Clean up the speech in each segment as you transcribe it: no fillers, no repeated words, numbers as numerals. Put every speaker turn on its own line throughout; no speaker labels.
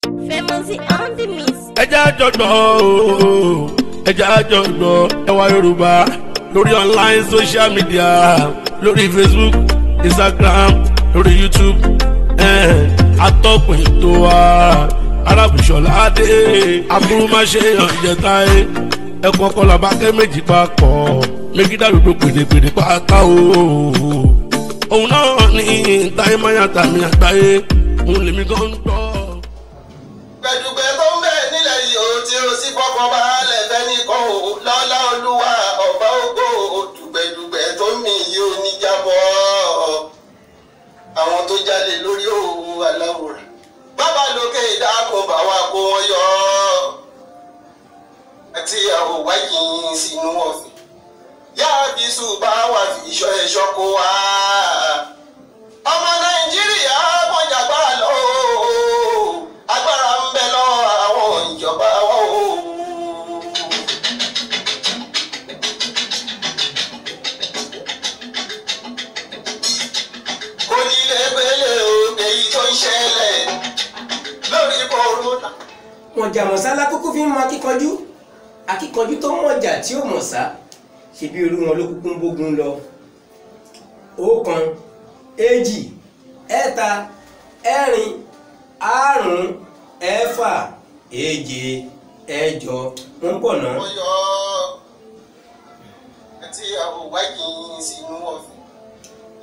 Famous on the mix.
Ẹ jẹ́ àjọgbọ́ ooo, ẹ jẹ́ àjọgbọ́ Ẹwà Yorùbá lórí online social media, lórí Facebook, Instagram, lórí YouTube. Atọ́kùn ètò wa Arábùṣọlá Adé aburúmáṣe ọ̀jẹ̀táyé ẹ̀kọ́ kọlà bákẹ́ méjì papọ̀ méjì dàrúgbò pèdèpèdè pátá o. Òun náà ní táyé máyà tàmí àgbáyé òun lèmi gan ń gbọ́.
Gbẹ̀dùgbẹ̀ tó ń bẹ nílẹ̀ yìí ó tí ó sì fọkàn balẹ̀ fẹ́ni kan ò lọ́lá Olúwa ọba ògo dùgbẹ̀dùgbẹ̀ tó mì yìí ò ní jábọ́. Àwọn tó jalè lórí òwò aláwòrán bàbá lókè ìdákun bá wa kó wọn yọ àti àwòwá yìí sínú ọ̀fìn yá bísú bá wà fi ìṣọ́ ẹ̀ṣọ́ kó wa. Ọmọ Nàìjíríà kọjá gbára lọ, agbára ń bẹ lọ́wọ́ àwọn ìjọba wa o. Kò ní lè gbélé o, èyí tó ń ṣẹlẹ̀ lórí kòrónà.
Mọ̀jà mọ̀sá lákòókò fi ń mọ akíkanjú, akíkanjú tó mọ̀jà tí ó mọ̀sá, ṣebí irú wọn ló kúkú ń bógun lọ. 1, 2, 3, 4, 5, 6, 7, 8 mo ń bọ̀ ná.
Wọ́n yọ àti àwòwá yìí sínú ọ̀fìn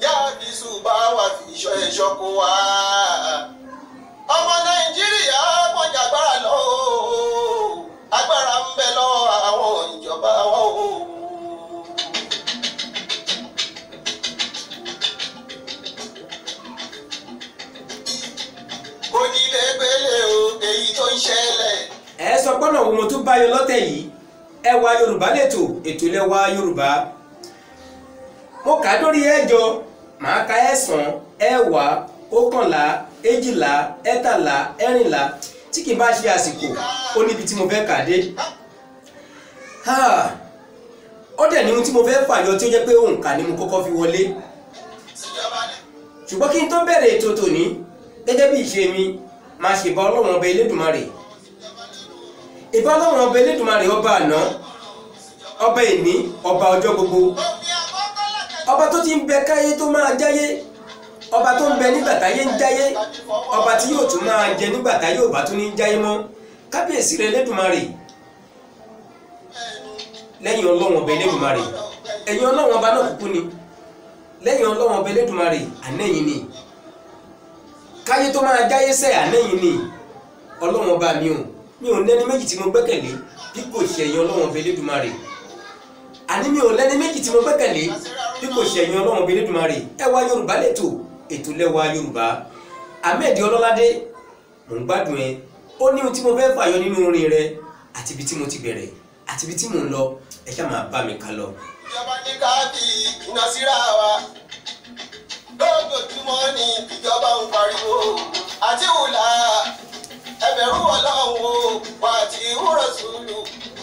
yá bísú bá wà fi ìṣọ́ ẹ̀ṣọ́ kó wa. Ọmọ Nàìjíríà kọjá agbára lọ, agbára ń bẹ lọ́wọ́ àwọn ìjọba wa o. Kò ní lè gbélé o, èyí tó ń ṣẹlẹ̀.
Ẹ sọ pọ́nà wo mo tún bá yọ lọ́tẹ̀ yìí. Ẹwà Yorùbá lẹ́tò, ètò lẹ́wà Yorùbá. Mo kà á dórí 8, màá ka 9, 10, 11, 12, 13, 14 tí kì í bá ṣe àsìkò ó níbi tí mo fẹ́ kà dé. Ó dẹ̀ ní ohun tí mo fẹ́ fàyọ tí ó jẹ́ pé òǹkà ni mo kọ́kọ́ fi wọlé. Ṣùgbọ́n kí n tó bẹ̀rẹ̀ ètò tòní gẹ́gẹ́ bí ìṣe mi, máa ṣèbá Ọlọ́run ọba Elédùmarè. Ìbá Ọlọ́run ọba Elédùmarè, ọba àná, ọba èní, ọba ọjọ́ gbogbo, ọba tó ti ń bẹ káyé tó máa jáyé, ọba tó ń bẹ nígbà táyé ń jáyé, ọba tí yóò tún máa jẹ nígbà táyé ò bá tún ní jáyé mọ́. Kábíyèsí rẹ Elédùmarè. Lẹ́yìn Ọlọ́run ọba Elédùmarè, ẹ̀yin Ọlọ́run ọba náà kúkú ni. Lẹ́yìn Ọlọ́run ọba Elédùmarè, ànẹ́yìn ni. Káyé tó máa jáyé sẹ́, ànẹ́yìn ni. Ọlọ́run ọba mi ò, mi ò lẹ́ni méjì tí mo gbẹ́kẹ̀lé bí kò ṣe ẹ̀yin Ọlọ́run ọba Elédùmarè. Àní mi ò lẹ́ni méjì tí mo gbẹ́kẹ̀lé bí kò ṣe ẹ̀yin Ọlọ́run ọba Elédùmarè. Ẹwà Yorùbá lẹ́tò, ètò lẹ́wà Yorùbá. Ahmed Ọlọ́ládé, mò ń gbádùn ẹ. Ó ní ohun tí mo fẹ́ fàyọ nínú orin rẹ àti ibi tí mo ti bẹ̀rẹ̀ àti ibi tí mò ń lọ. Ẹ ṣáà máa bá mi ká lọ.
Ìjọba ní ká fi iná síra wa lójoojúmọ́ ni ìjọba ń pariwo àti wùlà ẹbẹ̀rù Ọlọ́run o wà àti ìwúrọ̀ sùúrù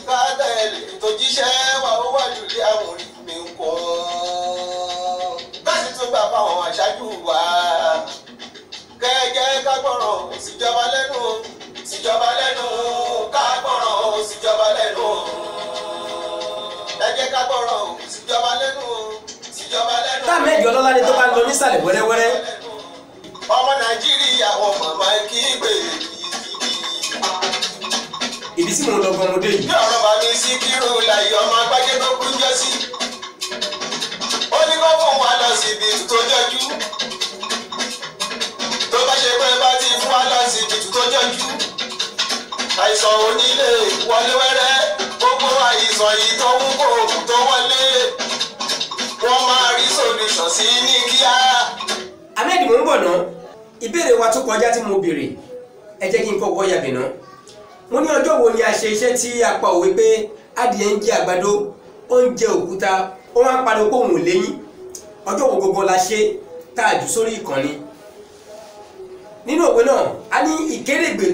ká tẹ̀lé tó jíṣẹ́ wà ó wà lulẹ̀ àmúrí mi ń kún káṣí tún gbà fáwọn aṣáájú wa kẹ́kẹ́ ká gbọ́ràn síjọba lẹ́nu, síjọba lẹ́nu, ká gbọ́ràn síjọba lẹ́nu, ẹ jẹ́ ká gbọ́ràn síjọba lẹ́nu, síjọba lẹ́nu.
Ahmed Ọlọ́ládé tó bá ń lọ nísàlẹ̀ wẹ́rẹ́wẹ́rẹ́.
Ọmọ Nàìjíríà wọn màmá kí gbè.
Ibi tí mò ń lọ gan ọmọdé yìí.
Bí ọ̀rọ̀ bá mi sí kírú láyé ọmọ agbájé tó kú jọ sí. Ó ní kó fún wa lọ síbi tó jọjú. Tó bá ṣe pé bá ti fún wa lọ síbi tó jọjú. Àìsàn onílé wọlé wẹ́rẹ́. Gbogbo àìsàn yìí tó ń kó tó wọlé. Wọ́n máa rí solution sí ní kíá.
Ahmed mò ń bọ̀ ná. Ìbéèrè wa tó kọjá tí mo béèrè, ẹ jẹ́ kí n kọ́kọ́ yàbẹ̀ ná. Mo ní ọjọ́ wo ni a ṣe iṣẹ́ tí a pa òwe pé adìẹ ń jẹ àgbàdo, ó ń jẹ òkúta, ó wá ń pariwo pé òun ò léyìn. Ọjọ́ wo gbogbo la ṣe tá a jù sórí ìkànnì. Nínú òwe náà, a ní ìkérègbè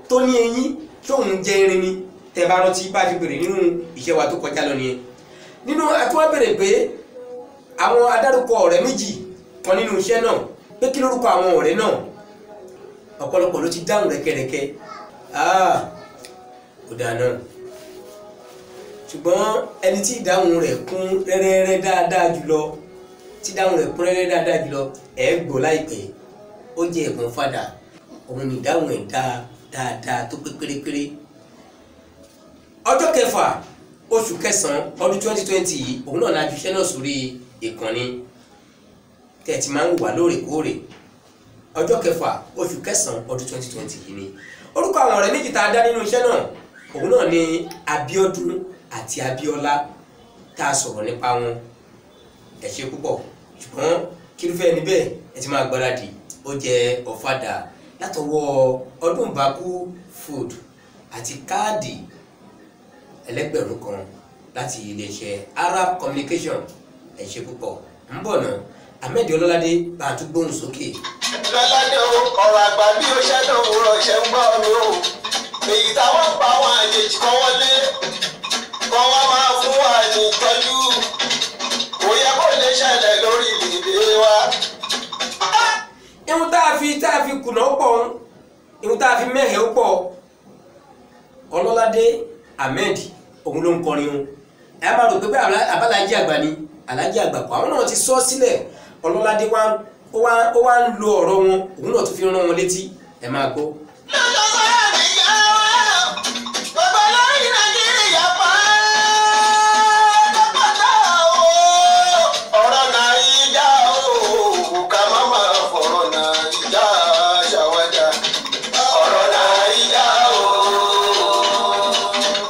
tó ní eyín tóun jẹ irin ni. Tẹ́ bá rántí bá ti béèrè nínú iṣẹ́ wa tó kọjá lọ nìyẹn. Nínú àtúwá béèrè pé àwọn adárúkọ ọ̀rẹ́ méjì kan nínú iṣẹ́ náà, pé kí lórúkọ àwọn ọ̀rẹ́ náà. Ọ̀pọ̀lọpọ̀ ló ti dáhùn rẹ́kẹrẹ́kẹ́. Ó dáa náà, ṣùgbọ́n ẹni tí ìdáhùn rẹ̀ kún rẹ́rẹ́rẹ́ dáadáa jùlọ, tí ìdáhùn rẹ̀ kún rẹ́rẹ́ dáadáa jùlọ, ẹ̀ gbọ́ láìpẹ́. Ó jẹ́ ẹ̀gbọ́n fàdà, òun ni ìdáhùn ẹ̀ dáadáa tó pé pérépéré. Ọjọ́ kẹfà oṣù kẹsàn-án ọdún 2020 yìí, òun náà la ju iṣẹ́ náà sórí ìkànnì tẹ̀ tí máa ń wà lóòrèkóòrè. Ọjọ́ kẹfà oṣù kẹsàn-án ọdún 2020 yìí ni. Orúkọ àwọn ọ̀rẹ́ méjì tá a dá nínú iṣẹ́ náà, òun náà ni Abíọ́dún àti Abíọ́lá tá a sọ̀rọ̀ nípa wọn. Ẹ ṣé púpọ̀. Ṣùgbọ́n kírúfẹ́ ẹni bẹ́ẹ̀ ẹ ti máa gbáradì. Ó jẹ́ ọ̀fadà látọwọ́ Ọdúnbàkú Food àti káàdì ẹlẹ́gbẹ̀rún kan láti iléeṣẹ́ Arab Communication. Ẹ ṣé púpọ̀. Ń bọ̀ náà, Ahmed Ọlọ́ládé bá a tún gbóhùn sókè.
Lọ́ládé o, ọ̀rọ̀ àgbà bí ó ṣẹ́ lòwúrọ̀ ṣe ń gbọ́ mi o. Èyí táwọn pa àwọn àjèjì kan wọlé, kan wá máa fún wa ní ìtọ́jú. Kò yẹ kó lè ṣẹlẹ̀ lórí ìdílé wa.
Ihun tá a fi kùnà ó pọ̀, ihun tá a fi mẹ́hẹ̀ ó pọ̀. Ọlọ́ládé Ahmed òun ló ń kọrin o. Ẹ máa rò pé pé abálájí àgbà ni, alájí àgbà kọ́, àwọn náà ti sọ sílẹ̀. Ọlọ́ládé wá ń lo ọ̀rọ̀ wọn, òun náà tún fi rán wọn létí. Ẹ máa gbọ́.
Gbogbo lórí Nàìjíríà pátápátá o, ọ̀rọ̀ Nàìjà o, ká má máa fọ̀rọ̀ Nàìjà ṣàwádà. Ọ̀rọ̀ Nàìjà o,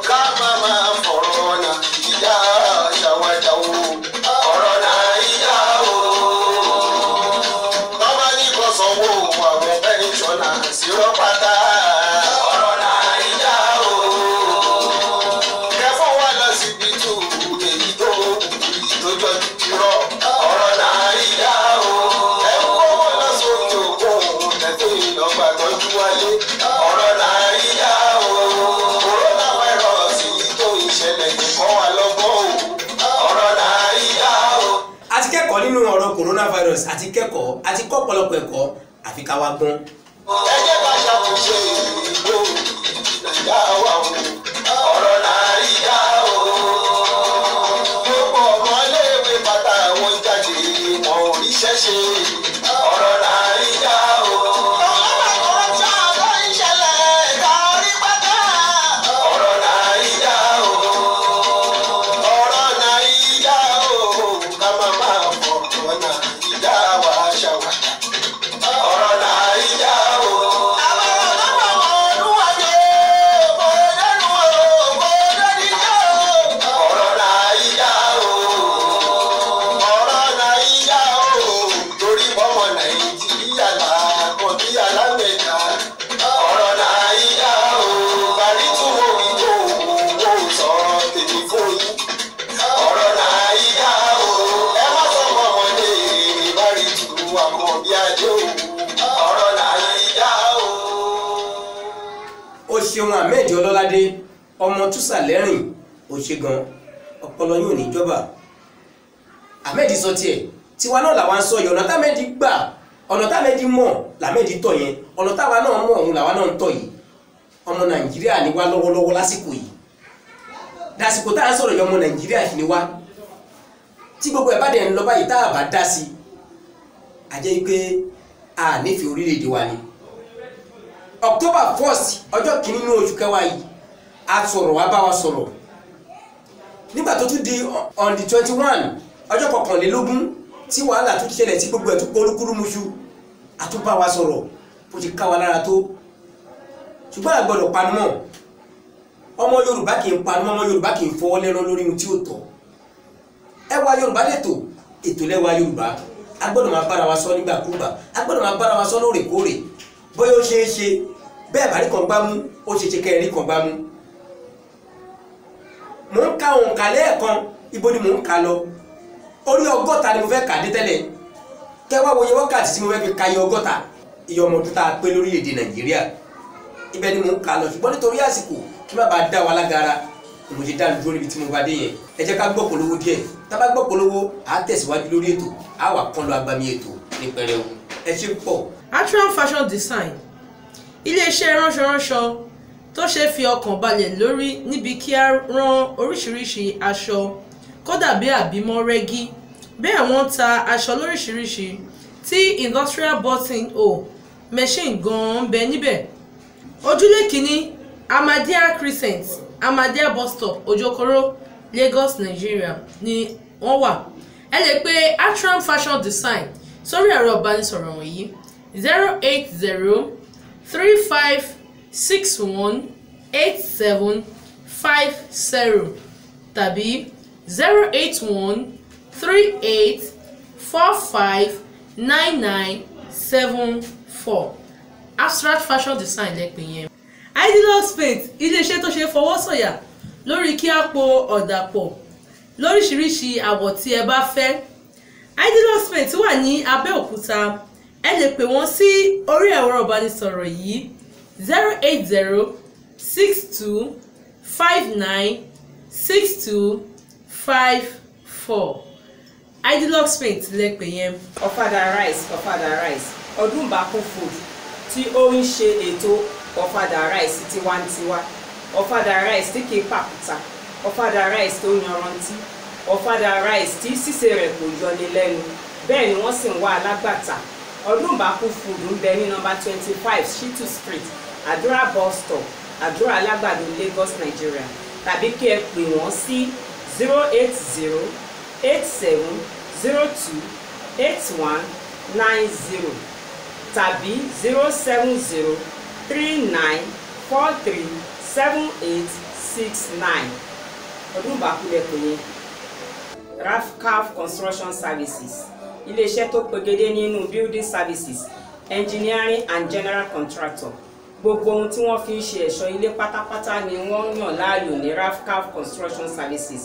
ká má máa fọ̀rọ̀ Nàìjà ṣàwádà o. Ọ̀rọ̀ Nàìjà o, bàbá ní kò sanwó àwọn pẹ́ńsọ̀nà sí rọ́pátá. Ọ̀rọ̀ Nàìjà o, kẹfọ́ wà lọ́sibítù èyí tó ìtọ́jọ́ ti rọ. Ọ̀rọ̀ Nàìjà o, ẹ ń kówó lọ sókè òkun tẹ̀tẹ̀ ìlọ́gbà tọ́jú wálé. Ọ̀rọ̀ Nàìjà o, coronavirus èyí tó ìṣẹ̀lẹ̀ nìkan wà lọ́gbọ́n o. Ọ̀rọ̀ Nàìjà o.
A ti kẹ́kọ̀ọ́ nínú ọ̀rọ̀ coronavirus, àti kẹ́kọ̀ọ́, àti kọ́ ọ̀pọ̀lọpọ̀ ẹ̀kọ́, àfi ká wá gbọ́n.
Ẹ jẹ́ ká ṣàtúnṣe ìlú Nàìjà wa o. Ọ̀rọ̀ Nàìjà o. Gbogbo ọmọléèwé bàtà wọn jáde, wọn ò ríṣẹ́ ṣe. Ọ̀rọ̀ Nàìjà o. Ọlọ́pàá kọ̀ọ̀tà ló ń ṣẹlẹ̀ kárí pátá. Ọ̀rọ̀ Nàìjà o. Ọ̀rọ̀ Nàìjà o. Ká má máa fọ̀rọ̀ Nàìjà wa ṣàwàdà. Ọ̀rọ̀ Nàìjà o. Àwọn ọlọ́pàá ọdún wáyé, kò dẹnu o, kò dẹ́nijọ́. Ọ̀rọ̀ Nàìjà o. Ọ̀rọ̀ Nàìjà o. Torí bọ́mọ Nàìjíríà là kàn bí alámẹ̀dá. Ọ̀rọ̀ Nàìjà o. Bàrí tún wo ìjó òwò sọ tèmi fún yín. Ọ̀rọ̀ Nàìjà o. Ẹ má sọ fọmọdé bá rí tu àkànbí adé o. Ọ̀rọ̀ Nàìjà o.
Ó ṣeun Ahmed Ọlọ́ládé, ọmọ túsàlẹ́rìn, ó ṣe gan, ọpọlọ yóò ní jọba. Ahmed sọ tiẹ̀, tiwa náà làwa ń sọ yìí. Ọ̀nà támẹ́dì gbà, ọ̀nà támẹ́dì mọ̀ làmẹ́dì tọ̀ yẹn, ọ̀nà táwa náà mọ̀ òun làwa náà ń tọ̀ yìí. Ọmọ Nàìjíríà ni wá lọ́wọ́lọ́wọ́ lásìkò yìí. Dásìkò tá à ń sọ̀rọ̀ yìí, ọmọ Nàìjíríà sì ni wá. Tí gbogbo ẹ̀ bá dẹ̀ ń lọ báyìí tá a bá dá sí i, a jẹ́ pé a nífẹ̀ẹ́ orílẹ̀-èdè wa ni. October 1st, ọjọ́ kìíní nínú oṣù kẹwàá yìí, a sọ̀rọ̀, wá bá wa sọ̀rọ̀. Nígbà tó tún di on the 21, ọjọ́ 21 tí wàhálà tún ṣẹlẹ̀, tí gbogbo ẹ̀ tún polúkúrú muṣu, a tún bá wa sọ̀rọ̀, bó ti ká wa lára tó. Ṣùgbọ́n a gbọ́dọ̀ panumọ́. Ọmọ Yorùbá kì í panumọ́, ọmọ Yorùbá kì í fọwọ́ lẹ́rán lórí ohun tí ó tọ́. Ẹwà Yorùbá lẹ́tọ̀, ètò lẹ́wà Yorùbá. A gbọ́dọ̀ máa bára wa sọ nígbàkúgbà, a gbọ́dọ̀ máa bára wa sọ lóòrèkóòrè. Bóyá ó ṣeé ṣe bẹ́ẹ̀ bá rí kan gbá mú, ó ṣeé ṣe kẹ́ ẹ rí kan gbá mú. Mò ń ka òǹkà lẹ́ẹ̀kan, ibo ni mò ń ka lọ? Orí 60 ni mo fẹ́ kà dé tẹ́lẹ̀. Kẹ́ wá wo iye wákàtí tí mo fẹ́ fi ka iye 60, iye ọmọ ọdún tá a pé lórílẹ̀‐èdè Nàìjíríà. Ibẹ̀ ni mò ń ka lọ, ṣùgbọ́n nítorí àsìkò kí má bàa dá wa lágara, mo ṣe dá dúró níbi tí mo bá dé yẹn. Ẹ jẹ́ ká gbọ́ polówó díẹ̀. Tá bá gbọ́ polówó, à á tẹ̀síwájú lórí ètò, à wà kán lọ agbami ètò ní pẹrẹu. Ẹ ṣé pọ̀.
Atrium Fashion Design Iléeṣẹ́ ránṣọránṣọ tó ṣe fi ọkàn balẹ̀ lórí níbi kí á rán oríṣiríṣi aṣọ kódà bí àbímọ rẹ́gí. Bẹ́ẹ̀ wọ́n ta aṣọ lóríṣiríṣi tí industrial button hole machine gan-an ń bẹ níbẹ̀. Ojúlé kìíní, Ahmadiyya Crescent, Ahmadiyya bus stop, Ojokoro, Lagos, Nigeria ni wọ́n wà. Ẹ lè pe Atram Fashion Design sórí ẹ̀rọ ìbánisọ̀rọ̀ wọ̀nyí: 08035618750 tàbí 08138459974. Abstract Fashion Design lẹ́pẹ̀ yẹn. Idealux Paint, iléeṣẹ́ tó ṣe fọwọ́sọ̀yà lórí kí á po ọ̀dà pọ̀ lóríṣiríṣi àwọ̀ tí ẹ bá fẹ́. Idealux Paint wà ní Abẹ́òkúta. Ẹ lè pè wọ́n sí orí ẹ̀rọ ìbánisọ̀rọ̀ yìí: 08062596254. Idealux Paint lẹ́pẹ̀ yẹn.
Ọ̀fadà rice, ọ̀fadà rice, Ọdúnbàkún Food tí ó ń ṣe ètò ọ̀fadà rice tiwantiwa, ọ̀fadà rice tí kìí pàkúta, ọ̀fadà rice tó yanrantí, ọ̀fadà rice tí sísè rẹ̀ kò yọni lẹ́nu. Bẹ́ẹ̀ ni wọ́n sì ń wá alágbàtà. Ọdúnbàkún Food ń bẹ ní nọ́mbà 25 Shitu Street, Àdúrà bus stop, Àdúrà Alágbàdo, Lagos, Nigeria, tàbí kí ẹ pè wọ́n sí 08087028190 tàbí 07039437869. Ọdúnbàkún lẹ́kọ̀ọ́ yẹn. Rafcaf Construction Services, iléeṣẹ́ tó pegedé nínú building services, engineering and general contractor. Gbogbo ohun tí wọ́n fi ń ṣe ẹ̀ṣọ́ ilé pátápátá ni wọ́n yàn láàyò ní Rafcaf Construction Services.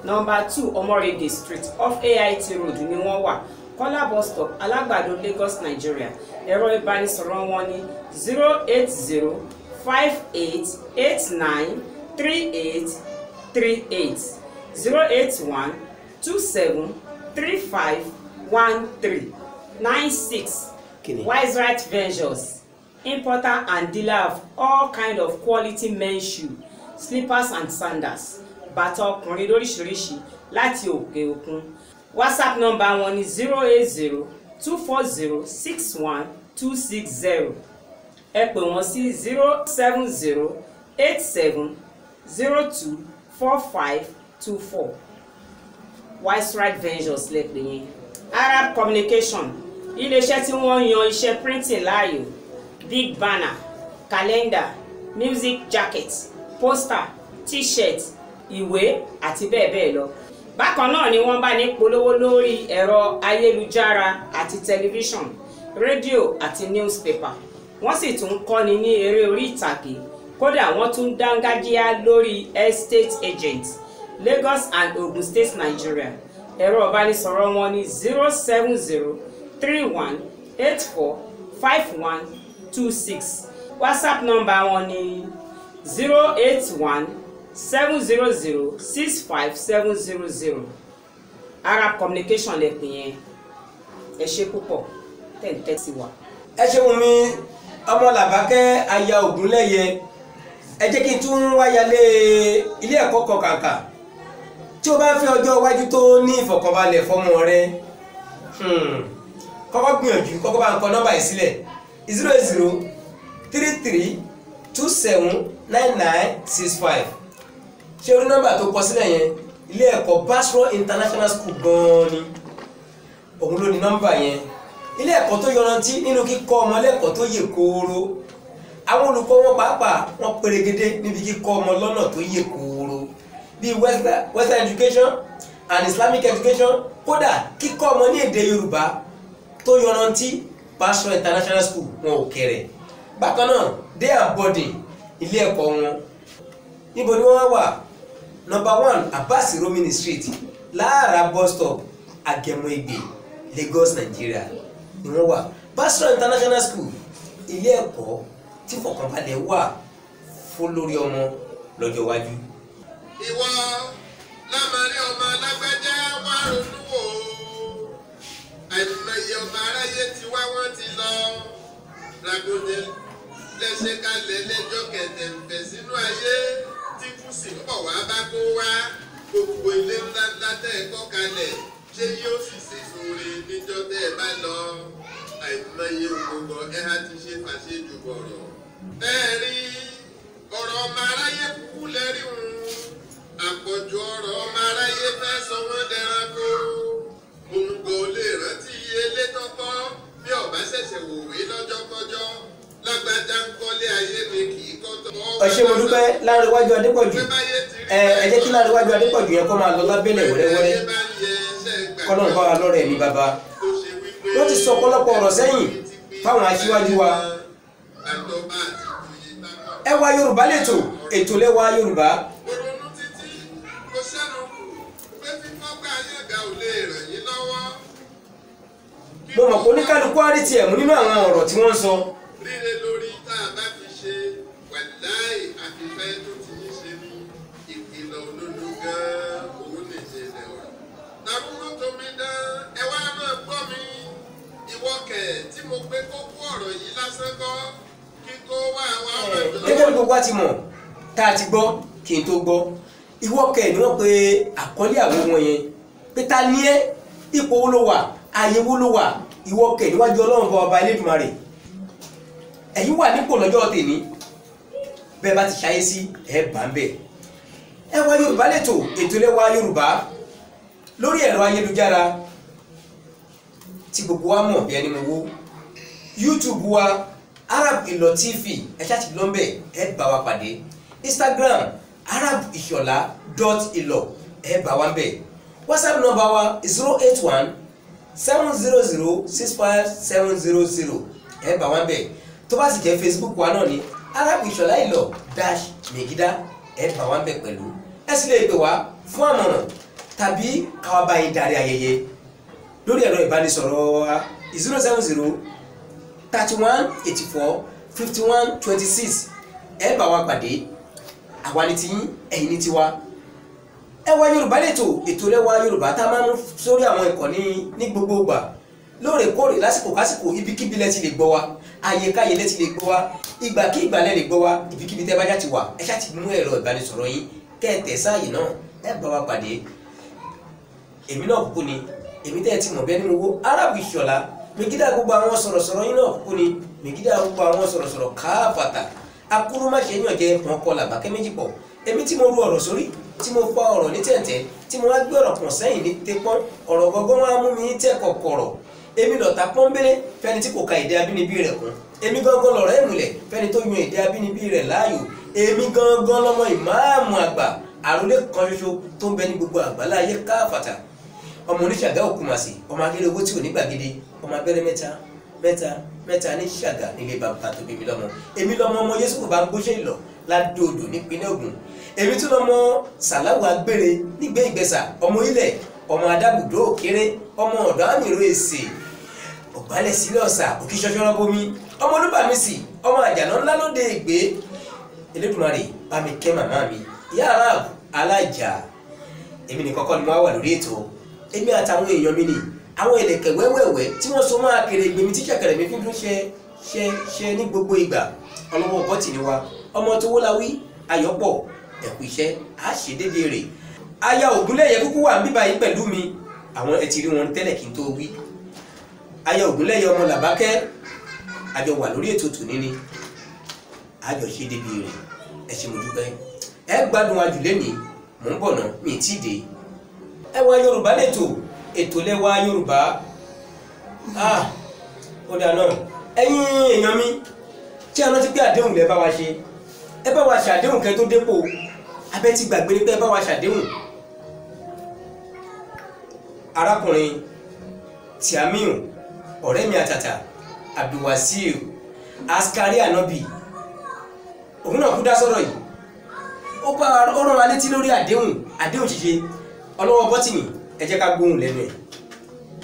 Nọ́mbà 2 Omorege Street, off AIT Road ni wọ́n wà, Kọ́lá bus stop, Alágbàdo, Lagos, Nigeria. Ẹ̀rọ ìbánisọ̀rọ̀ wọn ní 08058893838, 08127351396.
Kíni?
Wise Right Ventures, importer and dealer of all kind of quality men's shoe, slippers and sandals, bàtà ọkùnrin lóríṣiríṣi láti òkè òkun. WhatsApp number wọn ní 08024061260. Ẹ pè wọ́n sí 07087024524. Wise Right Ventures lẹ́pẹ̀ yẹn. Arab Communication, iléeṣẹ́ tí wọ́n yan iṣẹ́ printing láàyò: big banner, calendar, music jacket, poster, t-shirt, ìwé àti bẹ́ẹ̀ bẹ́ẹ̀ lọ. Bákan náà ni wọ́n bá ní polówó lórí ẹ̀rọ ayélujára àti tẹlifíṣàn, rédíò àti newspaper. Wọ́n sì tún ń kọ́ni ní eré orí ìtàgé. Kódà wọ́n tún dángájíá lórí estate agent, Lagos and Ogun State, Nigeria. Ẹ̀rọ ìbánisọ̀rọ̀ wọn ní 07031845126. WhatsApp number wọn ní 08170065700. Arab Communication lẹ pè yẹn. Ẹ ṣe púpọ̀ tẹ̀ ń sí wa.
Ẹ ṣeun mi, ọmọ làbákẹ́ aya Ògúnlẹ́yẹ. Ẹ jẹ́ kí n tún wáyalé ilé ẹ̀kọ́ kan kàǹkà. Tí o bá fẹ́ ọjọ́ iwájú tó ní ìfọ̀kànbalẹ̀ fọ́mọ rẹ, kọ́kọ́ gbìyànjú kọ́kọ́ bá ń kọ nọ́mbà yìí sílẹ̀: 08033279965. Ṣé orí nọ́mbà tó kọ sílẹ̀ yẹn? Ilé ẹ̀kọ́ Basro International School gan-an ni òun ló ní nọ́mbà yẹn. Ilé ẹ̀kọ́ tó yọrantí nínú kíkọ́ ọmọ lẹ́kọ̀ọ́ tó yè kooro. Àwọn olùkọ́ wọn pàápàá wọn perégedé níbi kíkọ́ ọmọ lọ́nà tó yè kooro, bíi Western education and Islamic education, kódà kíkọ́ ọmọ ní èdè Yorùbá tó yọrantí. Basro International School wọn ò kéré. Bákan náà, day and boarding ilé ẹ̀kọ́ wọn. Níbo ni wọ́n wà? Number 1 Abbas Romini Street, Láàrá bus stop, Agẹmọ Ìgbè, Lagos, Nigeria ni wọ́n wà. Basro International School, ilé ẹ̀kọ́ tí fọkànbalẹ̀ wà fún lórí ọmọ lọ́jọ́ iwájú.
Ìwọ lámarí ọmọ alágbájá wá ronú wò ó, àìmọye ọmọ aráyé ti wá, wọ́n ti lọ ragode. Lẹ́sẹ̀ kalẹ̀ lẹ́jọ́ kẹ̀tẹ̀ǹfẹ̀ sínú ayé tí kú sì ń bọ̀ wá bá kó wá. Gbogbo ilé ńláńlá tẹ́ ẹ kọ́ kalẹ̀ ṣé yóò sì ṣèso re níjọ́ tẹ́ ẹ bá lọ. Àìmọye ògbógbò ẹ̀há ti ṣe fàṣejù bọ̀rọ̀. Ẹ rí ọ̀rọ̀ ọmọ aráyé kúkú lẹ́rí òun. Àpọ̀jù ọ̀rọ̀ ọmọ aráyé fẹ́ sọ wọ́n dẹranko. Òmùgọ̀ ò lè rántí iye ilé tọ́kọ́ bí ọ̀bá ṣẹ̀ṣẹ̀ wòwe lọ́jọ́kọ́jọ́. Lágbájá ń kọ́lé ayé ni kì í kọ́ tọ́.
Ẹ ṣé mo dúpẹ́ Láńrewájú Adépọ̀jù. Ẹ jẹ́ kí Láńrewájú Adépọ̀jù yẹn kó máa lọ lábẹ́lẹ̀ wẹ́rẹ́wẹ́rẹ́, kọ́lọ́n bá wa lọ́rẹ̀ mi bàbá. Wọ́n ti sọ ọ̀pọ̀lọpọ̀ ọ̀rọ̀ sẹ́yìn fáwọn aṣíwájú wa. Ẹwà Yorùbá lètò, ètò lẹ́wà Yorùbá.
Ronú títí kò sẹ́nu kù pé fífọ́ gbà yànga ò lè ràn yín lọ́wọ́.
Mo mọ̀ pé oníkálukú á rí tiẹ̀ mú nínú àwọn ọ̀rọ̀ tí wọ́n ń sọ.
Ríre lórí tá a bá fi ṣe wàláì àfifẹ́ tó ti ń ṣe ní ìkìlọ̀ òdodo gan-an òun lè ṣe ilẹ̀ ọ̀rọ̀. Tàbúrò tó mi dán ẹ wá máa gbọ́ mi. Ìwọ kẹ̀ tí mo gbé kókó ọ̀rọ̀ yìí lásán kọ́ kíkó wá wá máa jọ.
Gẹ́gẹ́ bí gbogbo wa ti mọ̀ tá a ti gbọ́ kí n tó gbọ́, ìwọ kẹ̀ ni wọ́n pe àkọlé àwọn wọn yẹn pé ta ni ẹ́, ipò wo ló wà, ààyè wo ló wà, ìwọ kẹ̀ níwájú Ọlọ́run bá ọba Elédùmarè. Ẹ̀yin wà nípò lọ́jọ́ tèmi, bẹ́ẹ̀ bá ti ṣayé sí ẹ̀ bá ń bẹ̀. Ẹwà Yorùbá lètò, ètò lẹ́wà Yorùbá lórí ẹ̀rọ ayélujára tí gbogbo wa mọ̀ bí ẹni mo wó. YouTube wa Arab Ìlọ TV, ẹ ṣáà ti lọ ń bẹ̀, ẹ bá wa pàdé. Instagram Arab Ìṣọ̀lá dot ìlọ, ẹ bá wa ń bẹ̀. WhatsApp number wa 081 700 65 700, ẹ bá wa ń bẹ̀. Tó bá sì jẹ́ Facebook wa náà ni Arab Ìṣọ̀lá Ìlọ dash Megida, ẹ bá wa ń bẹ̀ pẹ̀lú. Ẹ sì lè pè wá fún àmọ̀ràn tàbí káwa bá yín darí ayẹyẹ lórí ẹ̀rọ ìbánisọ̀rọ̀ wa 070 31 84 51 26. Ẹ bá wa pàdé, àwa ni tiyín, ẹ̀yin ni tiwa. Ẹwà Yorùbá lètò, ètò lẹ́wà Yorùbá tá a máa ń sórí àwọn ìkànnì ní gbogbo ìgbà lóòrèkóòrè, lásìkò kásìkò, ibikíbi lẹ ti lè gbọ́ wa, àyèkáyè lẹ ti lè gbọ́ wa, ìgbàkígbà lẹ lè gbọ́ wa, ibikíbi tẹ́ bá já ti wà, ẹ ṣáà ti mú ẹ̀rọ ìbánisọ̀rọ̀ yín kẹ́ẹ̀tẹ̀ sáàyè náà, ẹ bá wa pàdé. Èmi náà kúkú ni èmi tẹ́ ẹ ti mọ̀ bẹ́ẹ̀ nínú owó Arab Ìṣọ̀lá Megida, gbogbo àwọn sọ̀rọ̀sọ̀rọ̀ yín náà kúkú ni Megida, gbogbo àwọn sọ̀rọ̀sọ̀rọ̀ káfàtà akúrú má ṣe yàn jẹ wọn kọ làbákẹ́ méjì pọ̀. Èmi tí mo ru ọ̀rọ̀ sórí, tí mo fa ọ̀rọ̀ ní tẹ̀ǹtẹ̀, tí mo wá gbé ọ̀rọ̀ pọ̀n sẹ́yìn ní tẹpọ́n, ọ̀rọ̀ gọ́gọ́ wá mú mi tẹ́ kọ̀kọ̀rọ̀. Èmi lọ̀tá pọ́nbélé fẹ́ni tí kò ka èdè abínibí rẹ̀ kún. Èmi gangan lọ̀rọ̀ ìmùlẹ̀ fẹ́ni tó yan èdè abínibí rẹ̀ láàyò. Èmi gangan lọ́mọ ìmáàmù àgbà àròlé kan ṣoṣo tó ń bẹ ní gbogbo àgbáláyé káfàtà. Ọmọ oníṣàgá òkúmasì, ọmọ akéré owó tí ò ní gbàgede, ọmọ abẹ́rẹ́ mẹ́ta mẹ́ta mẹ́ta ní ṣàgà nílé bàbá tó bí mi lọ́mọ. Èmi lọ́mọ ọmọ Yésù bá ń gbóṣẹ́ ìlọ ládòdò nípínlẹ̀ Ògùn. Èmi tún lọ́mọ Sàláwù Agbére nígbẹ́ Ìgbẹ́sà, ọmọ ilẹ̀, ọmọ adágùdó òkéré, ọmọ ọ̀dọ́ àmìrò èsè ọ̀gbálẹ̀ sílẹ̀ ọ̀sà òkè ṣọṣọ́rọ́ bomi, ọmọ olúbàmísì, ọmọ àjànà ńlá lóde ìgbé. Elédùmarè bá mi kẹ́ màmá mi, ìyá Arab alájà. Èmi nìkan kọ́ ni mo wá wà lórí ètò, èmi àtàwọn èèyàn mi ni àwọn ìlẹ̀kẹ̀ wẹ́wẹ́wẹ́ tí wọ́n so máa kéré gbèmí tí ṣẹ̀kẹ̀rẹ̀ mi fi dún ṣe ṣe ṣe ní gbogbo ìgbà. Ọlọ́wọ́ bọ́tì ni wa, ọmọ tó wó la wí, ayọ̀pọ̀ ẹ̀kú iṣẹ́ á ṣe déédéé rè. Aya Ògúnlẹ̀yẹ kúkú wà ń bíbá yìí pẹ̀lú mi, àwọn ẹ ti rí wọn tẹ́lẹ̀ kí n tó wí. Aya Ògúnlẹ̀yẹ ọmọ Làbákẹ́, àjọ wà lórí ètò tòní ni, àjọ ṣe déédéé rè. Ẹ ṣé mo dúpẹ́, ẹ gbádùn ajùlé ní, mò ń bọ̀ náà, mi ì tí ì dé. Ẹwà Yorùbá lètò, ètò lẹ́wà Yorùbá. Ó dáa náà, ẹ̀yin èèyàn mi, tí a rántí pé àdéhùn lẹ bá wa ṣe, ẹ bá wa ṣàdéhùn kẹ́ tó dépò, abẹ́ ti gbàgbé ni pé ẹ bá wa ṣàdéhùn. Arákùnrin Tìámíù, ọ̀rẹ́ mi àtàtà, Abdulwasiu Askari Anobi, òun náà kú dá sọ̀rọ̀ yìí. Ó bá ó rán wa létí lórí àdéhùn, àdéhùn ṣíṣe. Ọlọ́wọ́ bọ́tìnì, ẹ jẹ́ ká gbóhùn lẹ́nu ẹ̀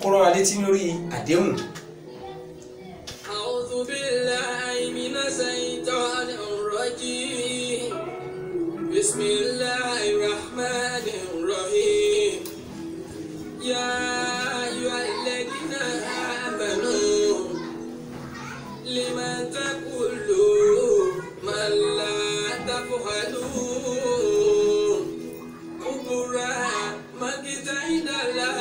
kó rán wa létí lórí àdéhùn.
A'udhu billahi minash shaitanir rajim. Bismillahir rahmanir rahim. Ya ayyuhalladhina amanu lima taquluna تفعلون كبر مقتا عند الله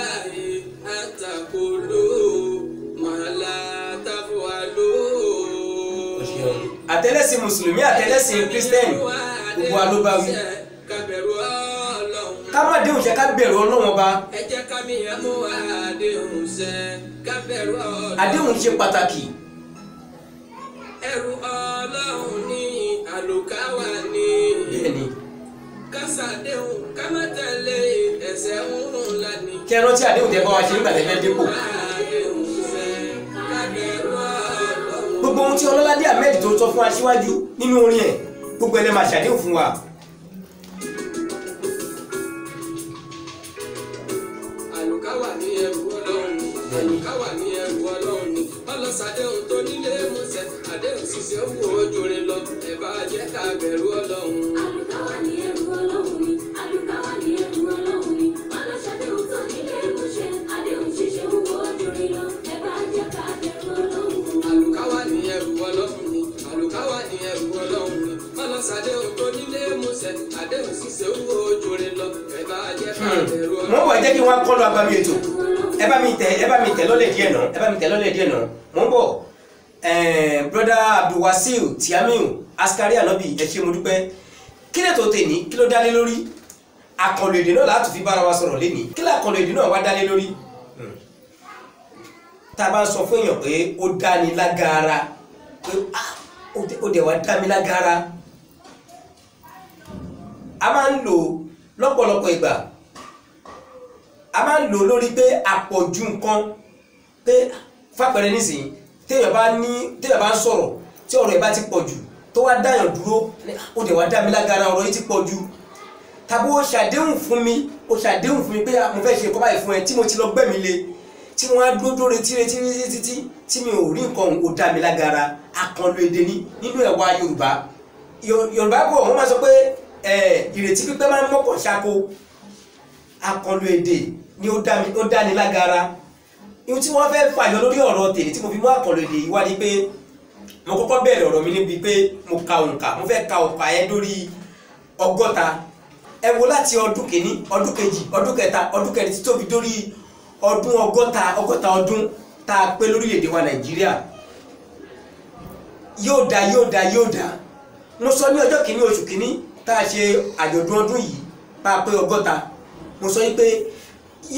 أن تقولوا ما لا تفعلون.
Àtẹlẹ́sìn mùsùlùmí àtẹlẹ́sìn kírísítẹ́nì gbogbo wa ló bá wí. Ká má déhùn ṣe, ká bẹ̀rù Ọlọ́run Ọba.
Ẹ jẹ́ ká mi mú àdéhùn ṣẹ, ká bẹ̀rù Ọlọ́run.
Àdéhùn ṣe pàtàkì.
Ẹ̀rù Ọlọ́run ní àlùkáwà ní.
Bẹ́ẹ̀ni.
Ká ṣàdéhùn ká má tẹ̀lé ẹ̀ṣẹ̀ ńlá ni.
Kí ẹ rántí àdéhùn tẹ́ bá wa ṣe nígbà tẹ́ fẹ́ dépò.
Àdéhùn ṣẹ, ká bẹ̀rù Ọlọ́run.
Gbogbo ohun tí Ọlọ́ládé Ahmed tó sọ fún aṣíwájú nínú orin ẹ̀, gbogbo ẹ̀ lẹ́ máa ṣàdéhùn fún wa.
Àlùkáwà ní ẹrù Ọlọ́run ni, àlùkáwà ní ẹrù Ọlọ́run ni. Ọlọ́sàdéhùn tó nílé múṣẹ, àdéhùn ṣiṣẹ́ wù ó jòrè lọ, ẹ bá jẹ́ ká bẹ̀rù Ọlọ́run.
Àlùkáwà ní ẹrù Ọlọ́run ni, àlùkáwà ní ẹrù Ọlọ́run ni. Ọlọ́sàdéhùn tó nílé múṣẹ, àdéhùn ṣiṣẹ́ wù ó jòrè lọ, ẹ bá jẹ́ ká bẹ̀rù Ọlọ́run.
Àlùkáwà ní ẹrù Ọlọ́run ni, àlùkáwà ní ẹrù Ọlọ́run ni. Ọlọ́sàdéhùn tó nílé múṣẹ, àdéhùn ṣiṣẹ́ wù ó jòrè lọ, ẹ bá jẹ́ ká bẹ̀rù Ọlọ́run.
Wọ́n wọ̀ jẹ́ kí wọ́n kọ́ lọ agbami ètò. Ẹ bá mi tẹ̀, ẹ bá mi tẹ̀ lọ́lẹ̀ díẹ̀ náà, ẹ bá mi tẹ̀ lọ́lẹ̀ díẹ̀ náà. Mò ń bọ̀. Brother Abdulwasil Tiamiu Askari Anobi, ẹ ṣé mo dúpẹ́. Kí lè tó tèmi, kí ló dálé lórí? Àkànlò èdè náà láti fi bára wa sọ̀rọ̀ lénìí. Kí làkànlò èdè náà wá dálé lórí? Tá a bá ń sọ fún èèyàn pé ó dáni lágara, pé ó dẹ̀ wá dá mi lágara. A máa ń lò lọ́pọ̀lọpọ̀ ìgbà. A máa ń lò lórí pé àpọ̀jù nǹkan, pé fàpẹẹrẹ nísìnyí téèyàn bá ń sọ̀rọ̀ tí ọ̀rọ̀ ẹ̀ bá ti pọ̀ jù tó wá dáyàn dúró, ó dẹ̀ wá dá mi lágara, ọ̀rọ̀ yìí ti pọ̀ jù. Tàbí ó ṣàdéhùn fún mi, ó ṣàdéhùn fún mi pé mo fẹ́ ṣe nǹkan báyìí fún ẹ, tí mo ti lọ gbẹ̀mí le, tí wọ́n á dúró dúró retí retí retí títí tí mi ò rí nǹkan, ó dá mi lágara. Àkànlò èdè ni nínú ẹ̀wà Yorùbá. Yorùbá bọ̀ wọ́n máa sọ pé ìrètí pípẹ́ máa ń mọ́kàn ṣáko. Àkànlò èdè ni ó dáni lágara. Ihun tí wọ́n fẹ́ fàyọ lórí ọ̀rọ̀ tèmi tí mo fi mú àkànlò èdè yìí wá ni pé mo kọ́kọ́ bẹ̀rẹ̀ ọ̀rọ̀ mi níbi pé mo ka òǹkà, mo fẹ́ ka òǹkà yẹn lórí 60. Ẹ wo láti ọdún kìíní, ọdún kejì, ọdún kẹta, ọdún kẹrin títí tó fi dórí ọdún 60 ọdún tá a pé lórílẹ̀‐èdè wa Nàìjíríà. Yóò dá, yóò dá, yóò dá. Mo sọ ní ọjọ́ kìíní oṣù kìíní tá a ṣe àjọ̀dún ọdún yìí bá a pé 60. Mo sọ yìí pé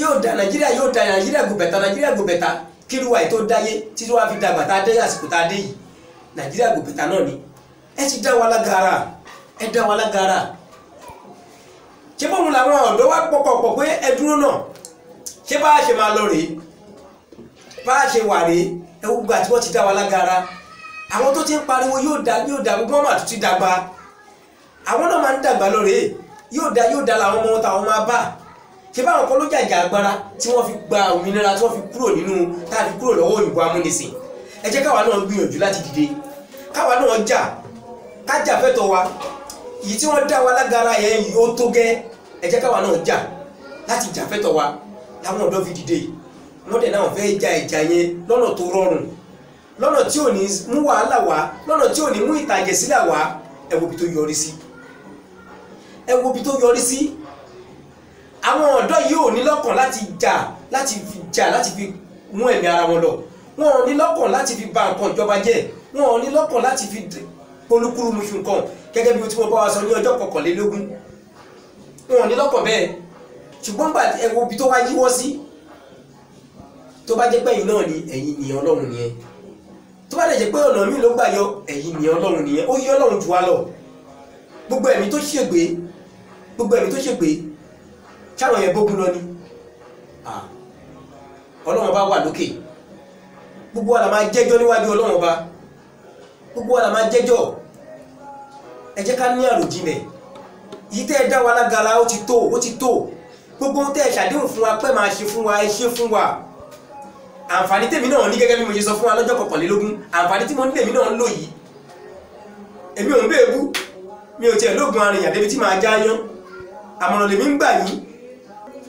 yóò dá Nàìjíríà, yóò dá Nàìjíríà go better, Nàìjíríà go better. Kí ló wà yìí tó dáyé títí wàá fi dàgbà tá a dé àsìkò tá a dé yìí, Nàìjíríà go better náà ni. Ẹ ti dá wa lágara, ẹ dá wa lágara. Ṣé bóun làwọn ọ̀dọ́ wa pọ̀pọ̀pọ̀ pé ẹ dúró náà, ṣé bá a ṣe máa lọ rèé, bá a ṣe wà rèé? Ẹ wo gbà tí wọ́n ti dá wa lágara. Àwọn tó ti ń pariwo yóò dá, yóò dá, gbogbo wọn mà tún ti dàgbà. Àwọn náà máa ń dàgbà lọ rèé. Yóò dá, yóò dá làwọn ọmọ wọn táwọn máa bá. Ṣé báwọn kan ló jàjà agbára tí wọ́n fi gba òmìnira, tí wọ́n fi kúrò nínú, tá a fi kúrò lọ́wọ́ òyìnbó amúnisìn? Ẹ jẹ́ káwa náà gbìyànjú láti dìde, káwa náà jà, ká jà fẹ́tọ̀ wa. Èyí tí wọ́n dá wa lágara yẹn yìí ó tó gẹ́. Ẹ jẹ́ káwa náà jà láti jà fẹ́tọ̀ wa. Làwọn ọ̀dọ́ fi dìde, wọ́n dẹ̀ náà fẹ́ ja ìjà yẹn lọ́nà tó rọrùn, lọ́nà tí ò ní mú wàhálà wá, lọ́nà tí ò ní mú ìtàjẹ̀ sílẹ̀ wá. Ẹ wo ibi tó yọrí sí, ẹ wo ibi tó yọrí sí. Àwọn ọ̀dọ́ yìí ò ní lọ́kàn láti jà, láti fi jà, láti fi mú ẹ̀mí ara wọn lọ. Wọn ò ní lọ́kàn láti fi ba nǹkan ìjọba jẹ́. Wọn ò ní lọ́kàn láti fi polúkúrú muṣu nǹkan, gẹ́gẹ́ bí tí mo bá wa sọ ní ọjọ́ 21. Wọn ò ní lọ́kàn bẹ́ẹ̀. Ṣùgbọ́n gbà ẹ wo ibi tó wá yíwọ́ sí. Tó bá jẹ́ pé ẹ̀yin náà ni, ẹ̀yin ni Ọlọ́run nìyẹn. Tó bá dẹ̀ jẹ́ pé ọ̀nà míì ló gbà yọ, ẹ̀yin ni Ọlọ́run nìyẹn. Ó yí Ọlọ́run jù wá lọ. Gbogbo ẹ̀mí tó ṣègbè, gbogbo ẹ̀mí tó ṣègbè, ṣáwọn yẹn bógun lọ ni. Ọlọ́run bá wà lókè. Gbogbo wa la máa jẹ́jọ́ níwájú Ọlọ́run ọba. Gbogbo wa la máa jẹ́jọ́. Ẹ jẹ́ ká ní àròjinlẹ̀. Èyí tẹ́ ẹ dá wa lágara ó ti tó, ó ti tó. Gbogbo ohun tẹ́ ẹ ṣàdéhùn fún wa pé máa ṣe fún wa, ẹ ṣe fún wa. Àǹfààní tèmi náà ní, gẹ́gẹ́ bí mo ṣe sọ fún wa lọ́jọ́ 21, àǹfààní tí mo ní lèmi náà ń lò yìí. Èmi ò ń bèébú, mi ò tiẹ̀ lóògùn arìnrìn débi tí màá já yán. Àmọ̀ràn lèmi ń gbà yín.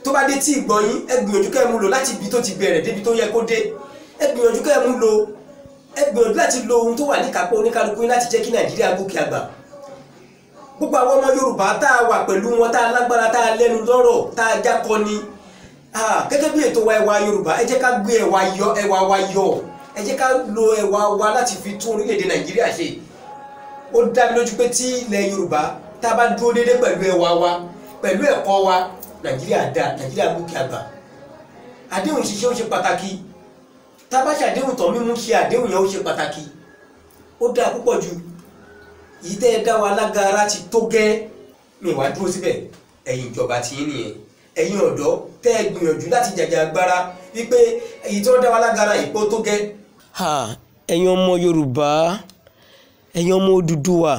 Tó bá dé tí ìgbọ́ yín, ẹ gbìyànjú kẹ́ ẹ mú lò láti ibi tó ti bẹ̀rẹ̀ débi tó yẹ kó dé. Ẹ gbìyànjú kẹ́ ẹ mú lò, ẹ gbìyànjú láti lo ohun tó wà níkàápọ̀ oníkálukú yín láti jẹ́ kí Nàìjíríà gòkè àgbà. Gbogbo àwọn ọmọ Yorùbá tá a wà pẹ̀lú wọn, tá a lágbára, tá a lẹ́nu lọ́rọ̀, tá a jákọ ni, gẹ́gẹ́ bí ètò wa ẹwà Yorùbá, ẹ jẹ́ ká gbé ẹwà yọ, ẹwà wa yọ, ẹ jẹ́ ká lo ẹwà wa láti fi tún orílẹ̀-èdè Nàìjíríà ṣe. Ó dá mi lójú pé tí ilẹ̀ Yorùbá tá a bá dúró déédéé pẹ̀lú ẹwà wa, pẹ̀lú ẹ̀kọ́ wa, Nàìjíríà dá, Nàìjíríà gòkè àgbà. Àdéhùn ṣíṣe ó ṣe pàtàkì. Tá a bá ṣàdéhùn tán, mímú ṣe àdéhùn yẹn ó ṣe pàtàkì. Ó dáa púpọ̀ ju yìí tẹ́ ẹ dá wa lágara ti tó gẹ́. Mi wá dúró síbẹ̀, ẹ̀yin ìjọba tí yín nìyẹn. Ẹ̀yin ọ̀dọ́ tẹ́ ẹ gbìyànjú láti jàjà agbára wípé èyí tí wọ́n dá wa lágara ìpó tó gẹ́. Ẹ̀yin ọmọ Yorùbá, ẹ̀yin ọmọ Odùduwà,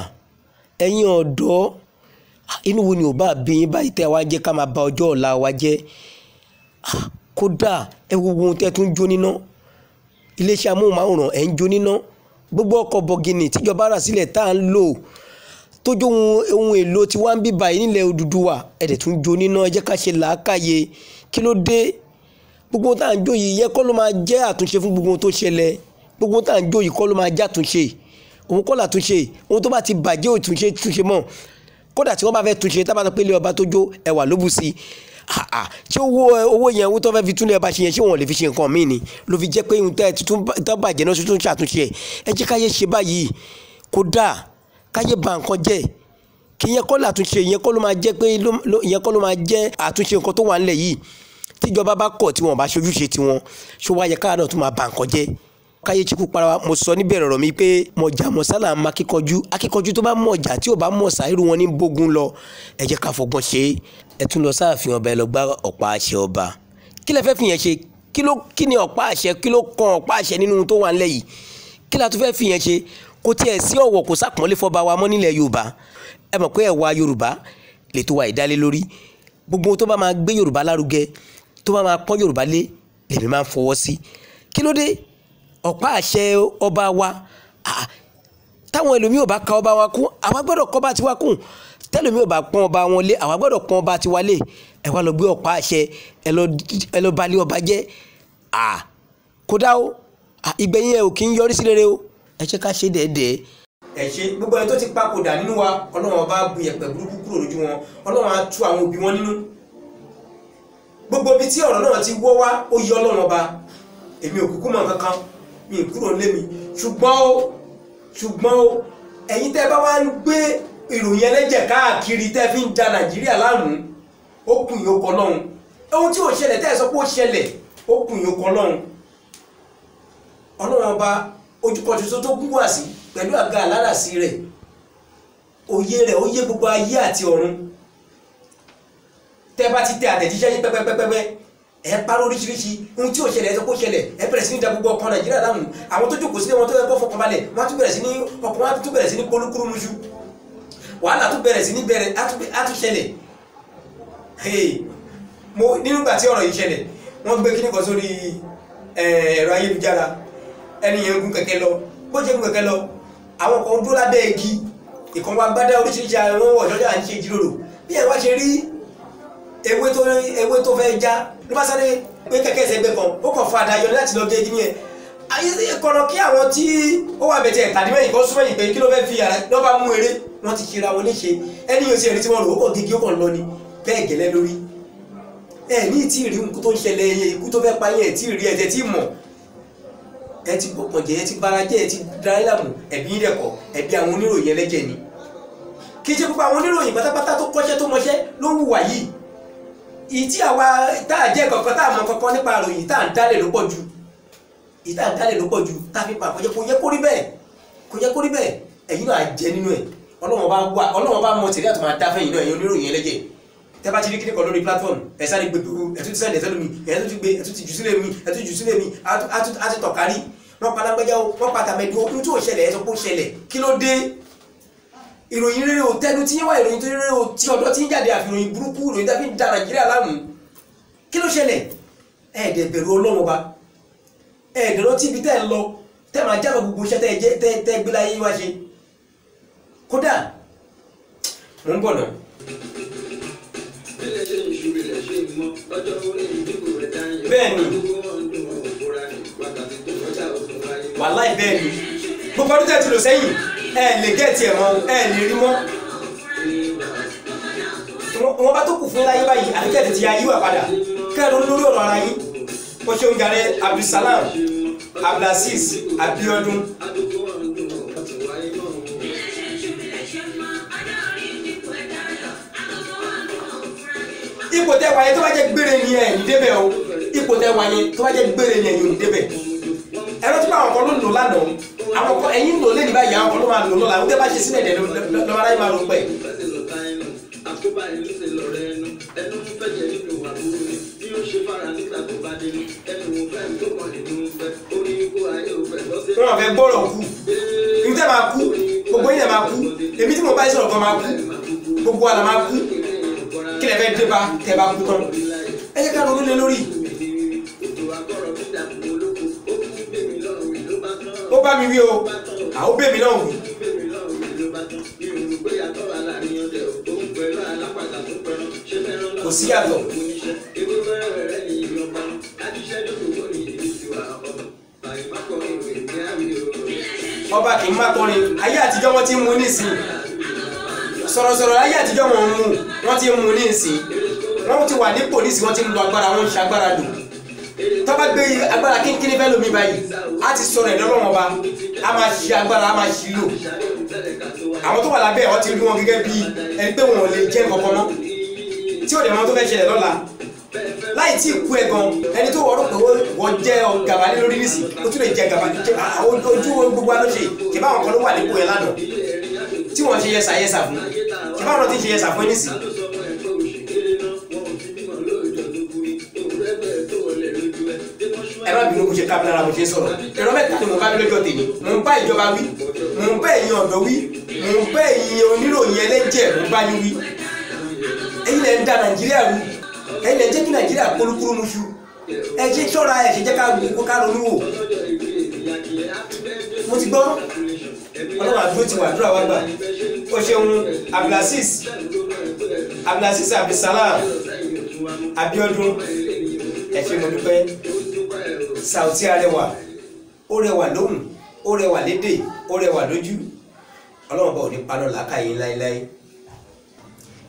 ẹ̀yin ọ̀dọ́, inú wo ni ò bá bí yín báyìí tẹ́ wá jẹ́ ká máa ba ọjọ́ ọ̀la wa jẹ́? Kódà ẹ wo ohun tẹ́ tún jó níná, iléeṣẹ́ amóhùnmáwòrán ẹ̀ ń jó níná, gbogbo ọkọ̀ bọ̀gìnì tíjọba rà sílẹ̀ tá à ń lò tójú ohun èlò tí wọ́n ń bí báyìí nílẹ̀ Odùduwà, ẹ̀ dẹ̀ tún jó níná. Ẹ jẹ́ ká ṣe làákàyè. Kí ló dé? Gbogbo tá à ń jó yìí yẹ kọ́ ló máa jẹ́ àtúnṣe fún gbogbo ohun tó ṣẹlẹ̀. Gbogbo tá à ń jó yìí kọ́ ló máa jẹ́ àtúnṣe, òun kọ́ làtúnṣe. Ohun tó bá ti bàjẹ́ ò túnṣe túnṣe mọ́. Kódà tí wọ́n bá fẹ́ túnṣe, tá bá sọ pé ilé ọba tó jó ẹwà ló bù sí, ṣé owó yẹn, owó tó fẹ́ fi túnlẹ̀ ọba ṣe yẹn, ṣé wọn lè fi ṣe nǹkan míì ni? Ló fi jẹ́ pé ohun tó bàjẹ́ náà tuntun ṣàtúnṣe ẹ̀. Ẹ jẹ́ káyé ṣe báyìí, kódà káyé ba nǹkan jẹ́, kí ìyẹn kọ́ làtúnṣe, ìyẹn kọ́ ló máa jẹ́ pé ìyẹn kọ́ ló máa jẹ́ àtúnṣe nǹkan tó wà ńlẹ̀ yìí. Tíjọba bá kọ̀ tí wọn bá ṣojúṣe tiwọn, ṣó wá yẹ káà náà tún máa ba nǹkan jẹ́? Káyé chikú para wa. Mo sọ níbẹ̀rẹ̀ ọ̀rọ̀ mi pé mọ̀jà mọ̀sálà máa kíkanjú, akíkanjú tó bá mọ̀jà tí ò bá mọ̀sá, irú wọn ní bógun lọ. Ẹ jẹ́ ká fọgbọ́n ṣe é. Ẹ tún lọ sáàfin ọba, ẹ lọ gbá ọ̀pá àṣẹ ọba. Kí lẹ fẹ́ fi yẹn ṣe? Kí ni ọ̀pá àṣẹ? Kí ló kan ọ̀pá àṣẹ nínú tó wà ńlẹ̀ yìí? Kí la tún fẹ́ fi yẹn ṣe? Kò tiẹ̀ sí ọ̀wọ̀, kò sàpọ́nlé fọba wa mọ́ nílẹ̀ Yorùbá. Ẹ mọ̀ pé ẹ̀wà Yorùbá lè tó wa ìdálé lórí. Gbogbo tó bá máa gbé Yorùbá lárugẹ, tó bá máa pọ́n Yorùbá lé, lèmi máa ń fọwọ́ sí. Kí ló dé? Ọ̀pá àṣẹ ọba wa, táwọn ẹlòmíì ò bá ka ọba wa kún, àwa gbọ́dọ̀ kọ́ bá tiwa kún. Tẹlòmíì ò bá pọ́n ọba wọn lé, àwa gbọ́dọ̀ pọ́n ọba tiwa lé. Ẹ wá lọ gbé ọ̀pá àṣẹ, ẹ lọ balẹ̀ ọba jẹ́. Kódà o, ìgbẹ̀yìn ẹ ò kí ń yọrí sí rere o. Ẹ ṣe ká ṣe dẹ́ẹ̀dẹ́ẹ́. Ẹ ṣe gbogbo ẹni tó ti papòdà nínú wa, Ọlọ́run ọba bu yẹ̀pẹ̀ burúkú kúrò lójú wọn, Ọlọ́run á tú àwọn òbí wọn nínú. Gbogbo ibi tí ọ̀rọ̀ náà ti wọ́ wá, ó yẹ Ọlọ́run ọba. Èmi ò kúkú mọ̀ kankan, mi kúrò lé mi. Ṣùgbọ́n o ẹ̀yin tẹ́ bá wá ń gbé ìròyìn ẹlẹ́jẹ̀ káàkiri tẹ́ fi ń da Nàìjíríà láàmú, ó kùn yóò kọ lọ́hùn. Ohun tí ò ṣẹlẹ̀ tẹ́ ẹ sọ pé ó ṣẹlẹ̀, ó kùn yóò kọ lọ́hùn. Ọlọ́run ọba ojúkọ tuntun tó gún wá sí pẹ̀lú àga aláràsí rẹ̀, òye rẹ̀ ó yé gbogbo ayé àti ọ̀run. Tẹ́ bá ti tẹ àtẹ̀jíṣẹ́ yín pẹ́pẹ́pẹ́pẹ́, ẹ parọ́ oríṣiríṣi. Ohun tí ò ṣẹlẹ̀ ẹ sọ pé ó ṣẹlẹ̀, ẹ bẹ̀rẹ̀ sí ní da gbogbo ọkàn Nàìjíríà láàmú. Àwọn tó jókòó sílé wọn tó yẹ kó fọkàn balẹ̀, wọn á tún bẹ̀rẹ̀ sí ní ọkàn wọn á tún bẹ̀rẹ̀ sí ní polúkúrú muṣu. Wàhálà tún bẹ̀rẹ̀ sí ní bẹ̀rẹ̀ á tún ṣẹlẹ̀. Mo nígbà tí ọ̀rọ̀ yìí ṣẹlẹ̀, wọ́n gbé kíní kan sórí ẹ̀rọ ayélujára. Ẹni yẹn ń gun kẹ̀kẹ́ lọ, bó ṣe gun kẹ̀kẹ́ lọ, àwọn kan dúró lábẹ́ igi, ìkan wa gbádá oríṣiríṣi àwọn ọ̀ṣọ́jà ń ṣe ìjíròrò. Bí ẹ wá ṣe rí ewé tó fẹ́ já ló bá sáré pé kẹ̀kẹ́ ẹsẹ̀ kan, ó kàn fa àdáyọ láti lọ gé igi yẹn. Kọ̀nà kí àwọn tí ó wà bẹ̀tẹ̀ tàbí mẹ́yìn kan súnmọ́ yìí pé kí ló fẹ́ fi ara lọ́ bá mú eré, wọ́n ti ṣe ra wọn léṣe. Ẹni yóò ṣe èrè tí wọ́n rò ó kàn gígí ó kàn lọ ni bẹ́ẹ̀ gẹ́lẹ́ lórí. Ẹ ní tí ì rí nǹkan tó ń ṣẹlẹ̀, ikú tó fẹ́ pa yẹn ẹ̀ tí ì rí ẹ̀ tí ì mọ̀. Ẹ ti gbọ̀kàn jẹ́, ẹ ti bara jẹ́, ẹ ti darí láàmú. Ẹ̀bí yín dẹ̀kọ̀, ẹ̀bí àwọn oníròyìn ẹlẹ́jẹ̀ ni. Kì í ṣe gbogbo àwọn oníròyìn pátápátá tó kọ́ṣẹ́ tó mọṣẹ́ ló ń hùwà yìí. Ìtí àwa tá a jẹ́ kankan tá a mọ̀ kankan nípa àròyìn tá à ń dálẹ̀ ló pọ̀ ju, ìtí à ń dálẹ̀ ló pọ̀ ju tá a fi pa àkọ́jẹ́. Kò yẹ kó rí bẹ́ẹ̀, kò yẹ kó rí bẹ́ẹ̀. Ẹ̀yin náà jẹ nínú ẹ̀. Ọlọ́run bá mọ tẹ̀lé àtọ̀ máa dá fẹ́yìn náà, ẹ̀yin oníròyìn ẹlẹ́jẹ̀. Tẹ́ bá ti rí kíní kan lórí platform, ẹ sáré gbé gbogbo, ẹ tún ti sẹ́ndẹ̀ sẹ́lómi, ẹ tún ti gbé, ẹ tún ti jù sílẹ̀ mi, ẹ tún jù sílẹ̀ mi, á ti tọ̀kárí. Wọ́n pa lágbájá o, wọ́n pa tàmẹ́dù o, ohun tí ò ṣẹlẹ̀ ẹ sọ pé ó ṣẹlẹ̀. Kí ló dé? Ìròyìn rere ò tẹnu tí yín wá, ìròyìn tó rere ò tí ọ̀dọ́ tí ń jáde, àfi ìròyìn burúkú, ìròyìn tá fi ń da Nàìjíríà láàmú. Kí ló ṣẹlẹ̀? Ẹ dẹ̀ bẹ̀rù Ọlọ́run ọba. Ẹ dẹ̀ rántí ibi tẹ́ ẹ lọ, tẹ́ máa jábọ̀ gbogbo iṣẹ́ tẹ́ gbé láyé wá ṣe. Kódà mò ń bọ̀ náà. Bẹ́ẹ̀ni, wàláì bẹ́ẹ̀ni, gbogbo ọdún tẹ́ ti lò sẹ́yìn ẹ lè gẹ́ẹ̀tì ẹ̀ mọ́, ẹ lè rí mọ́. fún láyé báyìí àti kẹ́ẹ̀tì ti ayé wà padà kẹ́ẹ̀rọ lórí ọ̀rọ̀ ara yín. Ó ṣeun jàre Abdulsalam Abdulaziz Abiodun. Ipò tẹ́ wáyé tó bá jẹ́ gbére ni ẹ̀ ní débẹ̀ o. Ipò tẹ́ wáyé tó bá jẹ́ gbére ni ẹ̀yin ò ní débẹ̀. Ẹ̀rọ tí àwọn kan ló ń lò lánàá, àwọn kan ẹ̀yin ń lò lé ní báyìí, àwọn kan ló máa lò lọ́la. Àwọn tẹ́ bá ṣe sílẹ̀ dẹ̀ lọ́wọ́ aráyé máa lò pẹ̀. Wọn fẹ́ gbọ́rọ̀ kú, èmi tẹ́ máa kú, gbogbo yín lè máa kú, èmi tí mo bá yín sọ̀rọ̀ gan máa kú, gbogbo wa la máa kú. Kí lè fẹ́ dé bá tẹ́ bá kú tán? Ẹ jẹ́ ká ronú lé lórí. Ó bá mi wí o, àwọn bèbí náà wí. Kò sí yàtọ̀. Ọba kì í má kọrin, ayé àtijọ́ wọ́n ti ń mú nísìn. Sọ̀rọ̀sọ̀rọ̀ ayé àtijọ́ wọ́n ń mú, wọ́n ti ń mú nísìn. Wọ́n ti wà nípò nísìn, wọ́n ti ń lo agbára, wọ́n ń ṣe agbára lò. Tó bá gbé agbára kínkínní fẹ́ lómi báyìí, á ti sọ̀rọ̀ ẹ̀ lọ́wọ́ ọba, á máa ṣe agbára, á máa ṣí lò. Àwọn tó wà lábẹ́ ẹ̀ wọ́n ti rí wọn gẹ́gẹ́ bí ẹni pé wọn ò lè jẹ́ nǹkan kan mọ́, tí ò dẹ̀ mọ́ tó fẹ́ ṣẹlẹ̀ lọ́la. Láì tí ì kú ẹ gan, ẹni tó wọ́n rò pé wọ́n jẹ́ gàba lé lórí nísìn, ó tún lè jẹ gàba ojú gbogbo wa ló ṣe. Ṣe báwọn kan ló wà nípò yẹn lánàá tí wọ́n ṣe yẹsà yẹsà fún, ṣe báwọn ti ṣe yẹsà fún ẹ nísìn. Ẹ má bínú kó ṣe kábílà ara mo ṣe sọ̀rọ̀. Ẹ̀rọ mẹ́ta ni mo bá mi lọ́jọ́ tèmi. Mò ń bá ìjọba wí, mò ń bá ẹ̀yin ọ̀dọ́ wí, mò ń bá ẹ̀yin oníròyìn ẹlẹ́jẹ̀ mò ń bá yín wí. Ẹ̀yin lẹ ń da Nàìjíríà rú, ẹ̀yin lẹ ń jẹ́ kí Nàìjíríà kólúkúrú muṣu. Ẹ ṣe ṣọ́ra, ẹ ṣe jẹ́ ká gbogbo ká ronú wò. Mo ti gbọ́, Ọlọ́run àdúró ti wà, àdúrà wá gbà. O ṣeun Abdulaziz Abdulaziz Abdulsalam Abiodun, ẹ ṣé mo dúpẹ́. Saoty Arẹwà, ó rẹwà lóhùn, ó rẹwà lédè, ó rẹwà lójú. Ọlọ́run bá ò ní paná làákàyè láéláé.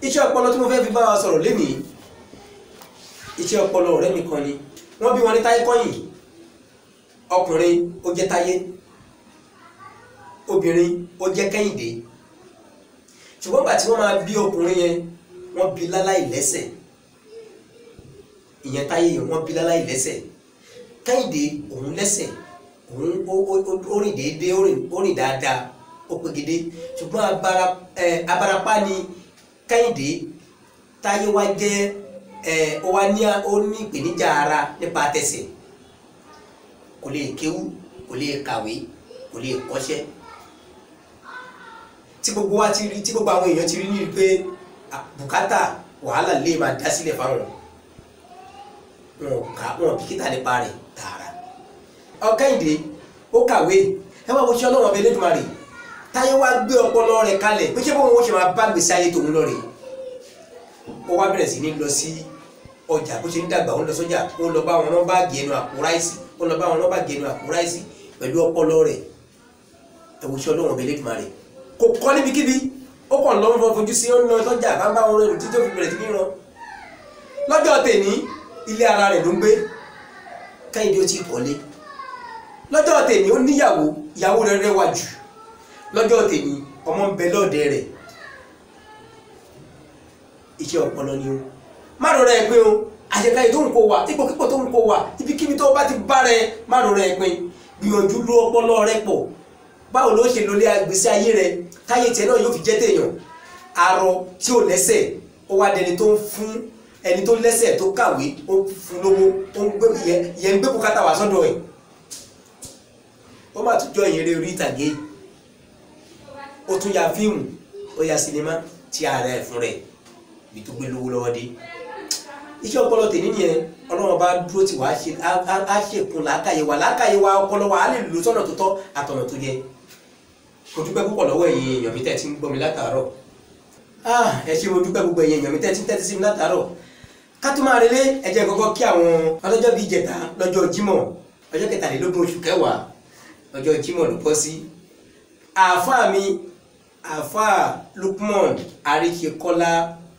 Iṣẹ́ ọpọlọ tí mo fẹ́ fi bá wa sọ̀rọ̀ lénìí, iṣẹ́ ọpọlọ ọ̀rẹ́ mi kan ni. Wọ́n bí wọn ní Táyé Kọ́yìn. Ọkùnrin ó jẹ́ Táyé, obìnrin ó jẹ́ Kẹ́hìndé. Ṣùgbọ́n gbà tí wọ́n máa bí ọkùnrin yẹn, wọ́n bí láláì lẹ́sẹ̀. Ìyẹn Táyé yẹn, wọ́n bí láláì lẹ́sẹ̀. Kẹ́hìndé òun lẹ́sẹ̀, òun ó rìn déédéé, ó rìn dáadáa, ó pegedé. Ṣùgbọ́n abarapá ni Kẹ́hìndé. Táyé wá jẹ́ ó wá ní ó ní ìpèníjà ara nípa tẹsẹ̀. Kò lè kéwú, kò lè kàwé, kò lè kọ́ṣẹ́. Tí gbogbo wa ti rí, tí gbogbo àwọn èèyàn ti rí ní pé bùkátà wàhálà lè máa dá sílẹ̀ fáwọn. Wọn bìkítà nípa rẹ̀ tààrà. Kẹ́hìndé ó kàwé, ẹ wá wo ṣe Ọlọ́run ọbẹ̀ Elédùmarè. Táyé wá gbé ọpọlọ rẹ̀ kalẹ̀ pé ṣé bóun ó ṣe máa bá gbèsè ayé tòun lọ rèé. Ó wá bẹ̀rẹ̀ sí ní lọ sí ọjà, bó ṣe ń dàgbà ó ń lọ sọ́jà, ó ń lọ bá wọn rán báàgì ẹnu àpò ráìsì, ó ń lọ bá wọn rán báàgì ẹnu àpò ráìsì pẹ̀lú ọpọlọ rẹ̀. Ẹ wo ṣe Ọlọ́run ọbẹ̀ Elédùmarè. Kò kọ́ níbikíbi, ó kàn lọ́ ń fojú sí, ó ń lọ sọ́jà bá ń bá wọn rẹ̀ títí tó fi bẹ̀rẹ̀ sí ní rán. Lọ́jọ́ tèní, ilé ara rẹ̀ ló ń gbé. Kẹ́hìndé ó ti kọ́lé. Lọ́jọ́ tèní ó níyàwó, ìyàwó rẹ̀ rẹwà jù. Lọ́jọ́ tèní ọmọ ń bẹ lọ́ọ̀dẹ rẹ̀. Iṣẹ́ ọpọlọ ni o. Má rọra ẹ pín o. Àṣekáyé tó ń kó wa, ipòkípò tó ń kó wa, ibikíbi tó bá ti bá rẹ, má rọra ẹ pín. Gbìyànjú ló ọpọlọ rẹ pọ̀. Báwo ló ṣe lólé agbèsè ayé rẹ táyé tiẹ̀ náà yóò fi jẹ́ tèèyàn? Arọ tí ò lẹ́sẹ̀, ó wá dẹni tó ń fún ẹni tó lẹ́sẹ̀ tó kàwé, ó fún lówó, ó ń gbé ìyẹn ń gbé bùkátà wá sọ́dọ̀ ẹ̀. Ó má tún jọ ìyẹn eré orí ìtàgé, ó tún ya fíìmù, ó ya sinimá tí ara ẹ̀ fún rẹ̀ bí tó gbé lówó lọ́wọ́ dé. Iṣẹ́ ọpọlọ tèmi nìyẹn. Ọlọ́run bá dúró tí wàá ṣe á ṣèkún làákàyè wa, làákàyè wa, ọpọlọ wa á lè lò sọ́nà tó tọ́ àtọ̀nà tó yẹ. Mo dúpẹ́ púpọ̀ lọ́wọ́ ẹ̀yin èèyàn mi tẹ́ ti ń gbọ́ mi látàárọ̀. Ẹ ṣé, mo dúpẹ́ gbogbo ẹ̀yin èèyàn mi tẹ́ ti ń tẹ́tí sí mi látàárọ̀. Ká tó máa relé, ẹ jẹ́ kọ́kọ́ kí àwọn ọlọ́jọ́ bíi ìjẹta lọ́jọ́ Jímọ̀, ọjọ́ 23 oṣù kẹwàá, ọjọ́ Jímọ̀ ló bọ́ sí. Àáfàá mi, àáfàá Lukman Àríṣekọ́lá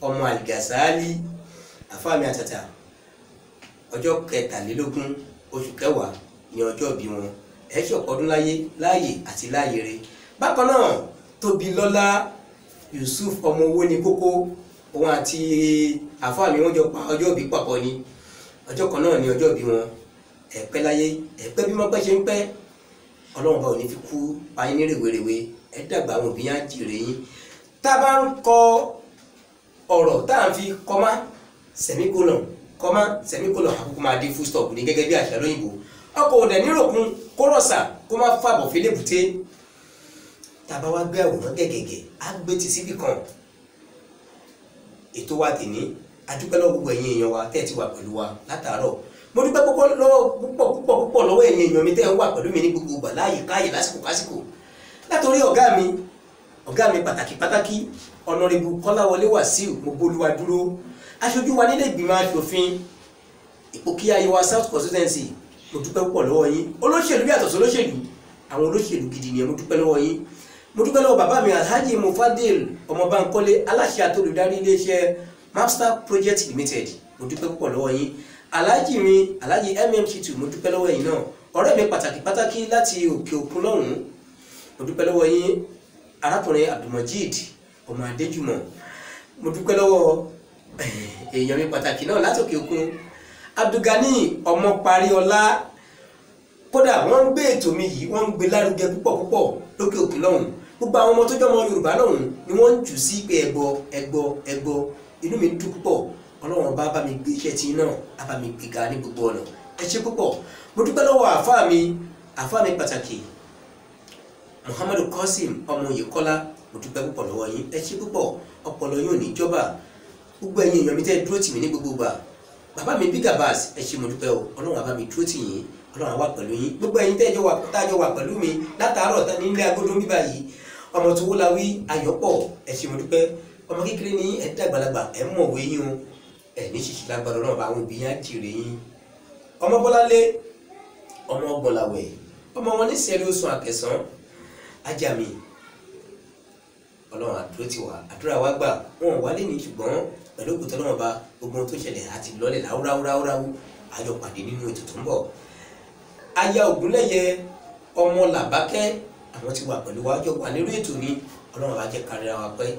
ọmọ Àlìgàsálí, Àfáà mi àtàtà, ọjọ́ 23 oṣù kẹwàá ní ọjọ́ ìbí wọn. Ẹ ṣe ọ̀pọ̀ ọdún láyé, láàyè àti láàyè rẹ̀. Bákan náà, Tóbilọ́lá Yusuf ọmọ owó ní kókó, òun àti àfáà mi wọ́n jọ pa ọjọ́ ìbí papọ̀ ni. Ọjọ́ kan náà ni ọjọ́ ìbí wọn. Ẹ pẹ́ láyé, ẹ pẹ́ bí mọ́pẹ́ ṣe ń pẹ́. Ọlọ́run bá ò ní fi kú pa yín ní rèwerèwe. Ẹ dàgbà, àwọn òbí yẹn á jèrè yín. Tá a bá ń kọ ọ̀rọ̀ tá à ń fi kọ́má sẹ̀míkólọ̀n kọ́má sẹ̀míkólọ̀n, àkókò máa dé full stop ní gẹ́gẹ́ bí àṣà lóyìnbó. Ọkọ̀ òdẹ níròkun kó rọ̀ṣà kó má fàbọ̀ félébùté. Tá a bá wá gbé àwòrán gẹ̀gẹ̀gẹ̀, á gbé ti síbì kan. Ètò wa tèní, a dúpẹ́ lọ́wọ́ gbogbo ẹ̀yin èèyàn wa tẹ́ ẹ ti wà pẹ̀lú wa látàárọ̀. Mo dúpẹ́ púpọ̀ púpọ̀ lọ́wọ́ ẹ̀yin èèyàn mi tẹ́ ẹ wà pẹ̀lú mi ní gbogbo ìgbà, láàyè káàyè, lásìkò kásìkò. Látòrí ọ̀gá mi pàtàkì pàtàkì, Ọ̀nàrẹ́bù Kọ́láwọlé Wàsíù Mobólúwa dúró, aṣojú wa nílé ìgbìmọ̀ aṣòfin Ìpòkíà Yewa South Constituency, mo dúpẹ́ púpọ̀ lọ́wọ́ yín. Olóṣèlú yàtọ̀ sí olóṣèlú, àwọn olóṣèlú gidi ni, mo dúpẹ́ lọ́wọ́ yín. Mo dúpẹ́ lọ́wọ́ bàbá mi Alhaji Mufadil ọmọ Bankole, aláṣẹ àtolùdarí iléeṣẹ́ Mapstar Project Limited, mo dúpẹ́ púpọ̀ lọ́wọ́ yín. Alhaji mi Alhaji MMC2, mo dúpẹ́ lọ́wọ́ yín náà. Ọ̀rẹ́ mi pàtàkì pàtàkì láti òkè òkun lọ́hùn-ún, mo dúpẹ́ lọ́wọ́ yín. Arákùnrin Abdulmajid ọmọ Adéjùmọ̀, mo dúpẹ́ lọ́wọ́ èèyàn mi pàtàkì náà láti òkè òkun, Abdulgani ọmọ Paríọlá. Kódà wọ́n ń gbé ètò mi yìí, wọ́n ń gbé lárugẹ púpọ̀ púpọ̀ lókè òkun lọ́hùn. Gbogbo àwọn ọmọ tó jọmọ Yorùbá lọ́hùn ni wọ́n ń jù sí pé ẹgbọ́ ẹgbọ́ ẹgbọ́. Inú mi dùn púpọ̀. Ọlọ́run bá bá mi gbé iṣẹ́ tí náà, á bá mi gbéga ní gbogbo ọ̀nà. Ẹ ṣé púpọ̀. Mo dúpẹ́ lọ́wọ́ àfáà mi pàtàkì Muhammadu Qasim ọmọ Oyèkọ́lá, mo dúpẹ́ púpọ̀ lọ́wọ́ yín. Ẹ ṣé púpọ̀. Ọpọlọ yóò ní jọba. Gbogbo ẹ̀yin èèyàn mi tẹ́ dúró tì mí ní gbogbo ìgbà, bàbá mi Big Abbas, ẹ ṣé mo dúpẹ́ o. Ọlọ́run á bá mi dúró tì yín, Ọlọ́run á wà pẹ̀lú yín. Gbogbo ẹ̀yin tẹ́jọ wà tájọ wà pẹ̀lú mi látàárọ̀ tán nílé agodo bíbá yìí, ọmọ tó wọláwí Ayọ̀pọ̀, ẹ ṣé mo dúpẹ́. Ọmọ kékeré ní ẹ dàgbàlagbà, ẹ mọ̀wé yín o, ẹ ní ṣìṣì lágbára Ọlọ́run bá àwọn òbí yín á jèrè yín. Ọmọ Bọ́láńlé ọmọ Ọgbọ̀nlàwẹ̀, ọmọ wọn ní sẹ́rí oṣù àkẹsàn ajá mi, Ọlọ́run àdúró ti wà, àdúrà wa gbà. Wọn ò wálé ní, ṣùgbọ́n pẹ̀lú òkúta Ọlọ́run bá gbogbo ohun tó ṣẹlẹ̀ àti lọ́lẹ̀ ráúráúráú, àjọ pàdé nínú ètò tó ń bọ̀. Aya Ògúnlẹ̀yẹ ọmọ Làbákẹ́, àwọn ti wà pẹ̀lú wa, jọ wà nínú ètò ní. Ọlọ́run bá jẹ́ káríra wa pẹ́,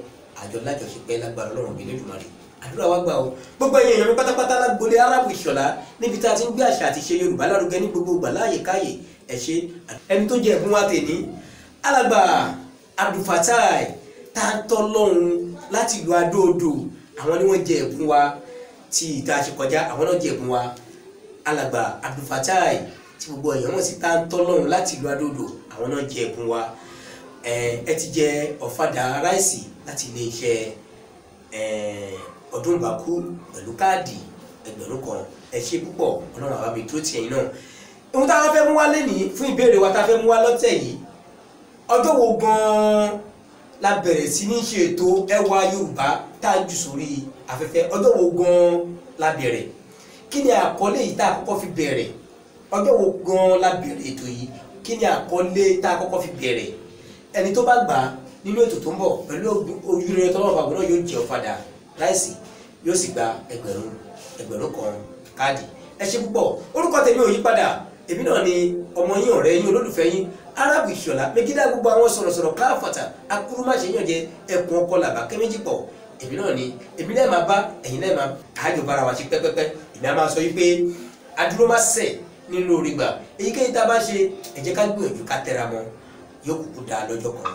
àjọ lájọṣepẹ́ lágbára Ọlọ́run bí Elédùmarè. Àdúrà wa gbà o. Gbogbo ẹ̀yin èèyàn mi pátápátá lágbolé Arábù Ìṣọ̀lá, níbi tá a ti ń gbé àṣà àti ṣe Yorùbá lárugẹ ní gbogbo ìgbà láàyè káyè, ẹ ṣé. Ẹni tó jẹ ẹ̀bùn wa tèní, alàgbà Abdulfatai Tántọ́lọ́hun láti ìlú Adó-Odò, àwọn ni wọ́n jẹ ẹ̀bùn wa tí ìta ṣe kọjá, àwọn náà jẹ ẹ̀bùn wa. Alàgbà Abdulfatai tí gbogbo èèyàn mọ̀ sí Tántọ́lọ́hun láti ìlú Adó-Odò, àwọn náà jẹ ẹ̀bùn wa. Ẹ ti jẹ ọ̀fadà ráìsì láti iléeṣẹ́ Ọdúnbàkú pẹ̀lú káàdì 1000. Ẹ ṣé púpọ̀. Ọlọ́run àbá mi dúró tì ẹ̀yin náà. Ohun tá a fẹ́ mú wá lénìí fún ìbéèrè wa tá a fẹ́ mú wá lọ́tẹ̀ yìí, ọjọ́ wo gan-an la bẹ̀rẹ̀ sí ní ṣe ètò Ẹwà Yorùbá tá a jù sórí afẹ́fẹ́? Ọjọ́ wo gan-an la bẹ̀rẹ̀? Kí ni àkọlé yìí tá a kọ́kọ́ fi bẹ̀rẹ̀? Ọjọ́ wo gan-an la bẹ̀rẹ̀ ètò yìí? Kí ni àkọlé tá a kọ́kọ́ fi bẹ̀rẹ̀? Ẹni tó bá gbà á nínú ètò tó ń bọ̀ pẹ̀lú ojúrere tọ́lọ́run bàbá náà yóò jẹ ọ̀fadà ráìsì, yóò sì gba 1000 káàdì. Ẹ ṣé púpọ̀. Orúkọ tèmi ò yí padà, èmi náà ni ọmọ yín, ọ̀rẹ́ yín, olólùfẹ́ yín, Arábù Ìṣọ̀lá Megida. Gbogbo àwọn sọ̀rọ̀sọ̀rọ̀ káfàtà akúrú má ṣe yàn jẹ ẹkùn ọkọ làbá kẹ́méjì pọ̀. Èmi náà ni, èmi náà máa bá ẹ̀yin náà máa àjò bára wa ṣe pẹ́pẹ́pẹ́. Èmi á máa sọ wípé adúró má sẹ̀ nínú orí gbà. Èyíkéyìí tá a bá ṣe, ẹ jẹ́ ká gbìyànjú ká tẹra mọ́, yóò kúkú dáa lọ́jọ́ kan.